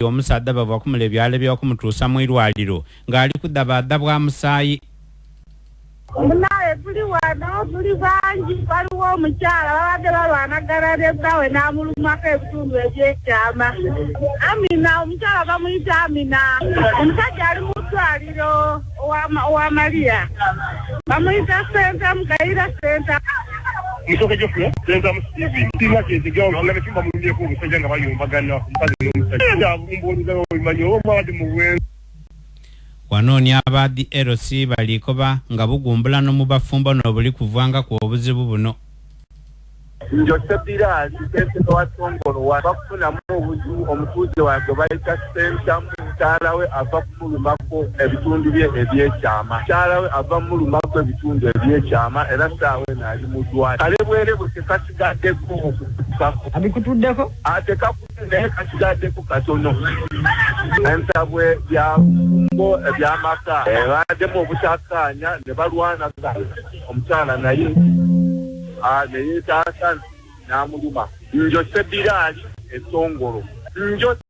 Omusaadha bava kumula ebyalo eby'okumutuusa mu irwaliro ng'ali kudhabaadha bwa musaayi. Munaye tuli wano tuli bangi, waliwo omukyala babadde balwanagana ne bbaawe n'amulumako ebitundu ebyekyama. Amina, omukyala bamuyita Amina. Omusajja ali mu ddwaliro owa Maria bamuyita Sentamu, Gayira Sentamu. Musoke Geoffrey Sentamu Steven, sirina kyentegeera nga betumba mulumyeko omusajja nga bayombagana omukazi n'omusajja abumbuuliza obimanyi oba mwabadde mu bwenzi. Wano ni aba DLC balikoba nga bugumbulano mu bafumbo n'obuli kuvangaku obuzibu buno. Njose Biraali ssentebe wa Songolo wa bakufunamu obuzibu omutuuze wange bayita Ssentamu, mukyala we ava kumulumako ebitundu bye ebyekyama. Mukyala we ava mulumako ebitundu ebyekyama era ssaawa eno ali mu ddwaliro. Kalebwerebwe tekasigaddeko okutukako. Abikutuddeko? Tekakutudde naye kasigaddeko katono. Entabwe bya bufumbo eby'amaka baddemu obutakkaanya ne balwanagana, omukyala naye ne yeetaasa n'amuluma. Njose Biraali Esongolo. Njose.